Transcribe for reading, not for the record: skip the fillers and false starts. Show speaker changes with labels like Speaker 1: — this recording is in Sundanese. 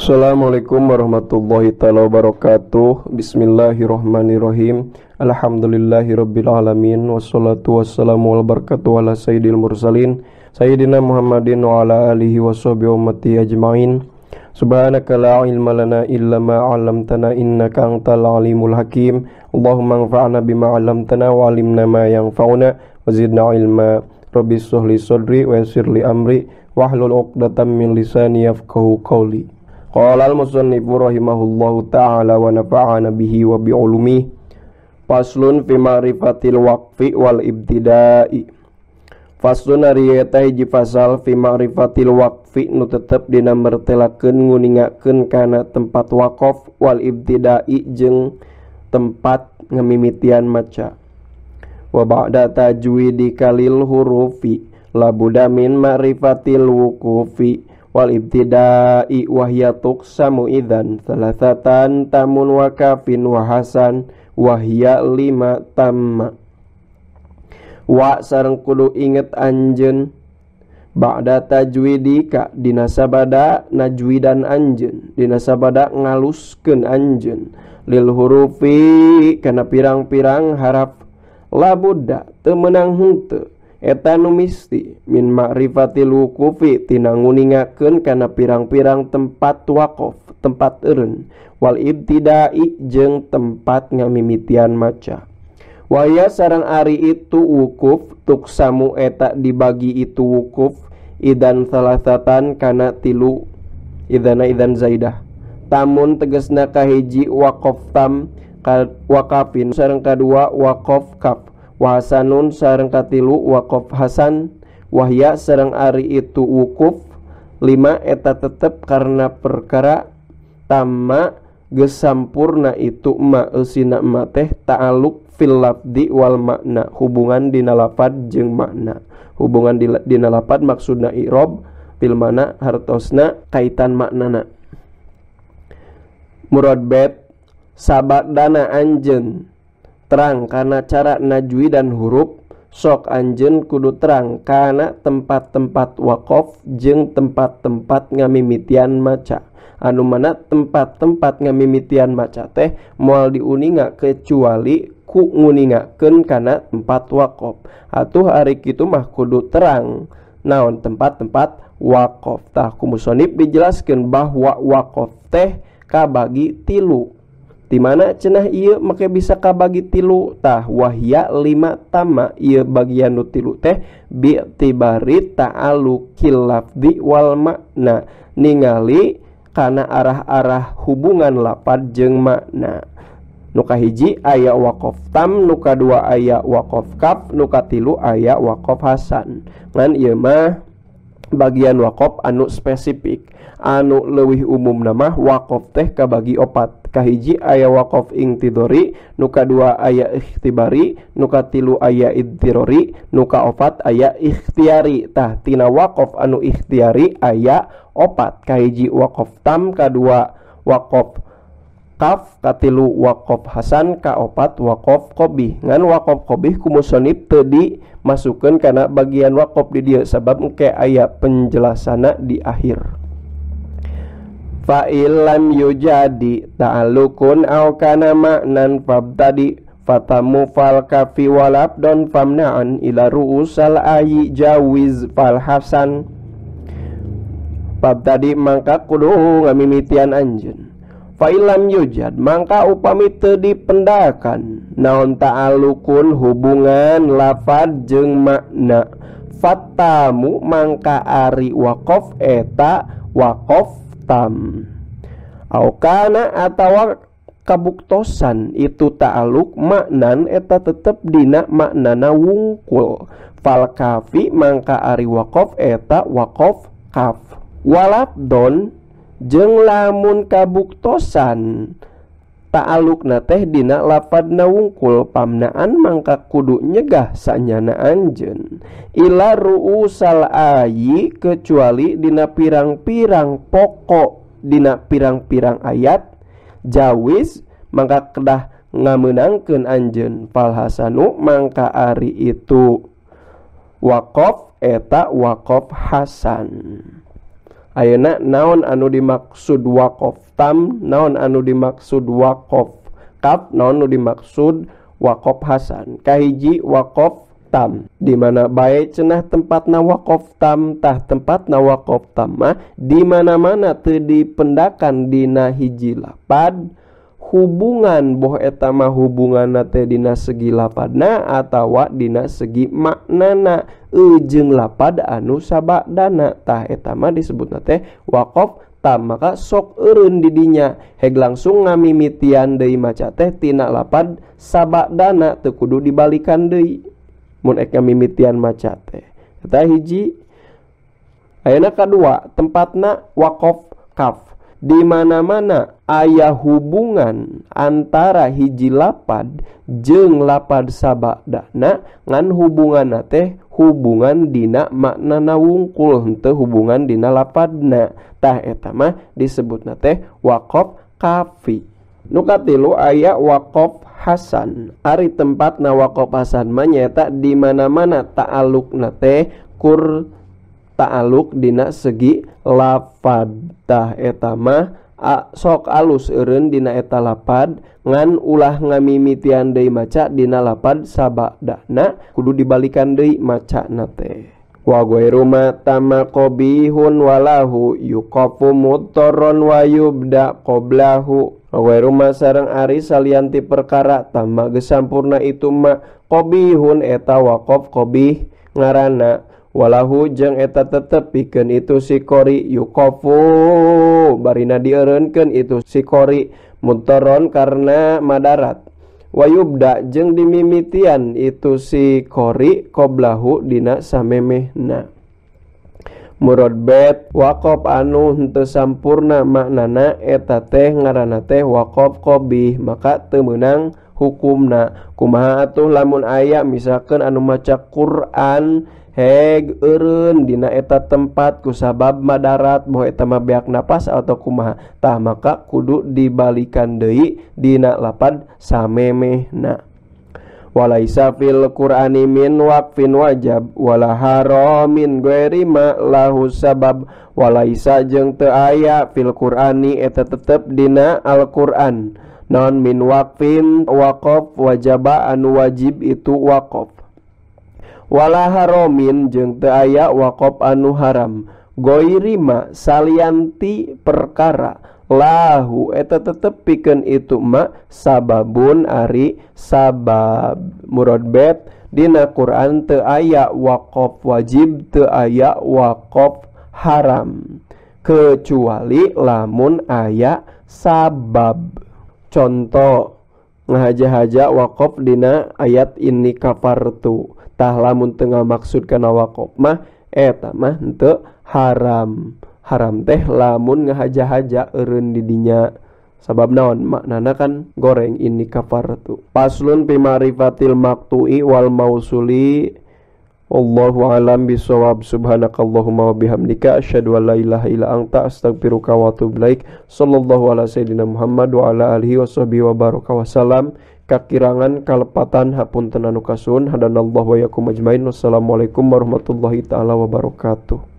Speaker 1: Assalamualaikum warahmatullahi taala wabarakatuh. Bismillahirrahmanirrahim. Alhamdulillahirabbil alamin wassalatu wassalamu wal barakatuh ala sayyidil mursalin sayyidina Muhammadin wa ala alihi washabihi ummati ajmain. Subhanaka la ilma lana illa ma 'allamtana innaka antal alimul hakim. Allahumma anfa'na bima 'allamtana wa 'allimna ma yanfa'una wa zidna ilma. Rabbi shrah li sadri wa yassir li amri wahlul 'uqdatam min lisani yafqahu qawli. Qala al-musannifu rahimahullahu ta'ala wa nafa'ana bihi wa bi'ulumihi. Faslun fi ma'rifatil waqfi wal ibtida'i. Faslun ari eta hiji fasal fi ma'rifatil waqfi nu tetep dina mertelakeun nguningakeun kana tempat waqaf wal ibtida'i jeung tempat ngamimitian maca. Wa ba'da tajwidi kalil hurufi labuda min ma'rifatil wuqufi wal ibtida'i wahya tuqsamu idzan thalathatan tamun wa kafin wa hasan wahya lima tamma. Wa sareng kudu inget anjeun ba'da tajwidika dina sabada najwidan anjeun dina sabada ngaluskeun anjeun lil hurufi kana pirang-pirang haraf labudda teu meunang henteu eta nu misti min ma'rifatil wuqufi tina nguningakeun kana pirang-pirang tempat waqaf tempat eureun wal ibtida'i jeung tempat ngamimitian maca. Waya sareng ari itu wukuf tuksamu eta dibagi itu wukuf idan salasatan kana tilu idana idan zaidah tamun tegesna kahiji waqaf tam waqafin sareng kadua waqaf kaf wahasanun sareng katilu waqaf hasan wahya sareng ari itu wukuf lima eta tetep karena perkara tama geus sampurna itu ma eusina ma teh ta'alluq fil lafdi wal makna hubungan dina lafad jeung makna hubungan dina lafad maksudna i'rab fil makna hartosna kaitan maknana. Murad bet sabadana anjeun terang karena cara najwi dan huruf sok anjeun kudu terang kana tempat-tempat waqaf jeung tempat-tempat ngamimitian maca anu mana tempat-tempat ngamimitian maca teh moal diuninga kecuali ku nguningakeun kana tempat waqaf. Atuh ari kitu mah kudu terang naon tempat-tempat waqaf. Tah ku musonib dijelaskeun bahwa waqaf teh kabagi tilu. Di mana cenah ieu make bisa kabagi tilu tah wahya lima tama ieu bagian nu tilu teh bi tibari ta'alluqil lafzi wal makna ningali kana arah-arah hubungan lapad jeung makna. Nu kahiji aya waqaf tam, nu kadua aya waqaf kaf, nu katilu aya waqaf hasan. Ngan ieu mah bagian waqaf anu spesifik. Anu leuwih umumna mah waqaf teh kabagi opat. Kahiji aya waqaf ingtidori, nu kadua aya ikhtibari, nu katilu aya idtirori, nu kaopat aya ikhtiari. Tah tina waqaf anu ikhtiari aya opat. Kahiji waqaf tam, kadua waqaf kaf, katilu waqaf hasan, kaopat waqaf qobih. Ngan waqaf qobih ku musonib teu dimasukkeun kana bagian waqaf di dieu sabab engke aya penjelasanna di akhir. Fa illam yujadi ta'alluqun aw kana ma'nan fabtadi fatamu fal kafi walabdon famna'an ila ru'usal ayi jawiz fal hasan. Fabtadi mangka kudu ngamimitian anjeun. Fa illam yujad mangka upami teu dipendakan naon ta'alluqun hubungan lafad jeung makna fatamu mangka ari waqaf eta waqaf tam au kana atawa kabuktosan itu ta'alluq maknan eta tetep dina maknana wungkul fal kafi mangka ari waqaf eta waqaf kaf walabdon jeung lamun kabuktosan ta'alluqna teh dina lafadna wungkul pamnaan mangka kudu nyegah sanyana anjeun ila ru'usal ayi kecuali dina pirang-pirang pokok dina pirang-pirang ayat jawis mangka kedah ngamenangkeun anjeun fal hasanu mangka ari itu waqaf eta waqaf hasan. Ayeuna naon anu dimaksud waqaf tam, naon anu dimaksud waqaf kaf, naon anu dimaksud waqaf hasan. Kahiji waqaf tam, di mana bae cenah tempatna waqaf tam, tah tempatna waqaf tam mah di mana-mana teu dipendakan dina hiji lapad hubungan, boh eta mah hubunganna teh dina segi lapadna atawa dina segi maknana jeung lapad anu sabadana, tah eta mah disebutna teh waqaf tam. Maka sok eureun di dinya heg langsung ngamimitian deui maca teh tina lapad sabadana, teu kudu dibalikan deui mun ek ngamimitian maca teh. Eta hiji. Ayeuna kadua tempatna waqaf kaf, di mana-mana aya hubungan antara hiji lapad jeung lapad sabadana, ngan hubunganna teh hubungan dina maknana wungkul, henteu hubungan dina lapadna, tah eta mah disebutna teh waqaf kafi. Nu katilu aya waqaf hasan. Ari tempatna waqaf hasan mah nyaeta di mana-mana ta'alluqna teh kur ta'alluq dina segi lapad, tah eta mah sok alus eureun dina eta lapad ngan ulah ngamimitian deui maca dina lapad sabadana, kudu dibalikan deui macana teh. Wa ghairu ma tama qabihun walahu yuqafu mutarron wa yubda qablahu. Wa ghairu ma sareng ari salianti perkara tama geus sampurna itu ma qabihun eta waqaf qabih ngaranna, walahu jeung eta tetep pikeun itu si qori yuqafu barina dieureunkeun itu si qori mutarron karena madarat, wayubda jeung dimimitian itu si qori qoblahu dina samemehna. Murad bet waqaf anu henteu sampurna maknana eta teh ngaranna teh waqaf qabih, maka teu meunang hukumna. Kumaha atuh lamun aya misalkeun anu maca Quran heg eureun dina eta tempat kusabab madarat, boh eta mah beak napas atau kumaha, tah maka kudu dibalikan deui dina lapad samemehna. Walaisa fil qur'ani min waqfin wajab wala haramin ghairi ma lahu sabab. Walaisa jeung teu aya fil qur'ani eta tetep dina Al-Qur'an naon min waqfin waqaf wajaba anu wajib itu waqaf, wala haramin jeung teu aya waqaf anu haram, ghairi ma salianti perkara lahu eta tetep pikeun itu ma sababun ari sabab. Murad bet dina Quran teu aya waqaf wajib, teu aya waqaf haram, kecuali lamun aya sabab. Contoh ngahaja-haja waqaf dina ayat inni kafartu, tah lamun teu ngamaksud kana waqaf mah eta mah henteu haram. Haram teh lamun ngahaja-haja eureun di dinya, sabab naon maknana kan goreng inni kafartu. Paslun fi ma'rifatil maqtu'i wal mausuli. Wallahu alam bisawab. Subhanakallahumma wa bihamdika asyhadu an la ilaha illa anta astaghfiruka wa atubu ilaik. Sallallahu ala sayidina Muhammad wa ala alihi washabbihi wa baraka wasallam. Kakirangan kalepatan hapunten anu kasuhun, hadanallahu wa yakum ajmain. Wassalamualaikum warahmatullahi taala wabarakatuh.